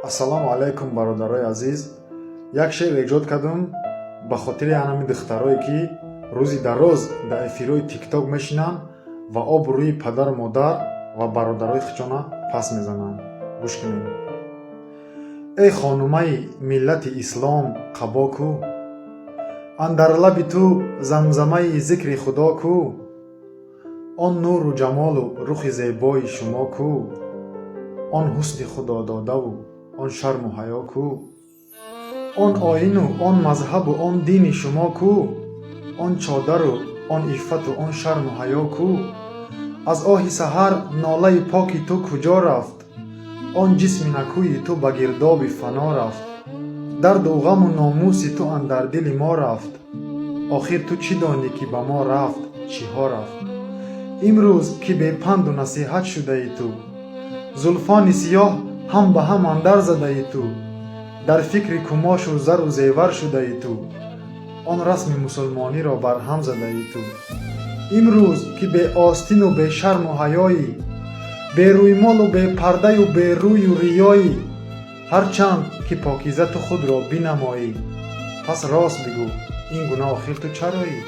Ассалому алайкум, бародарои азиз. Як шеър эҷод кардум ба хотири анами духтарое, ки рӯзи дароз дар эфирҳои ТикТок мешинанд ва обрӯи падару модар ва бародарои худшона пас мезананд. Гӯш кунед. Эй хонумаи миллати ислом, қабо кӯ? Андар лаби ту замзамаи зикри Худо кӯ? Он нуру ҷамолу рухи зебои шумо кӯ? Он ҳусни худододаву он шарму ҳаё кӯ? Он оину, он мазҳабу он дини шумо кӯ? Он чодару он иффату он шарму ҳаё кӯ? Аз оҳи саҳар нолаи поки ту куҷо рафт? Он ҷисми накӯи ту ба гирдоби фано рафт. Дарду ғаму номуси ту андар дили мо рафт. Охир ту чӣ донӣ, ки ба мо рафт, чиҳо рафт? Имрӯз ки бепанду насиҳат шудаи ту, зулфони сиёҳ ҳам ба ҳам андар задаи ту, дар фикри кумошу зару зевар шудаи ту, он расми мусулмониро барҳам задаи ту. Имрӯз ки беостину бешарму ҳаёӣ, берӯймолу бепардаю берӯю риёӣ, ҳарчанд ки покиза ту худро бинамоӣ, пас рост бигӯ, ин гуна охир ту чароӣ?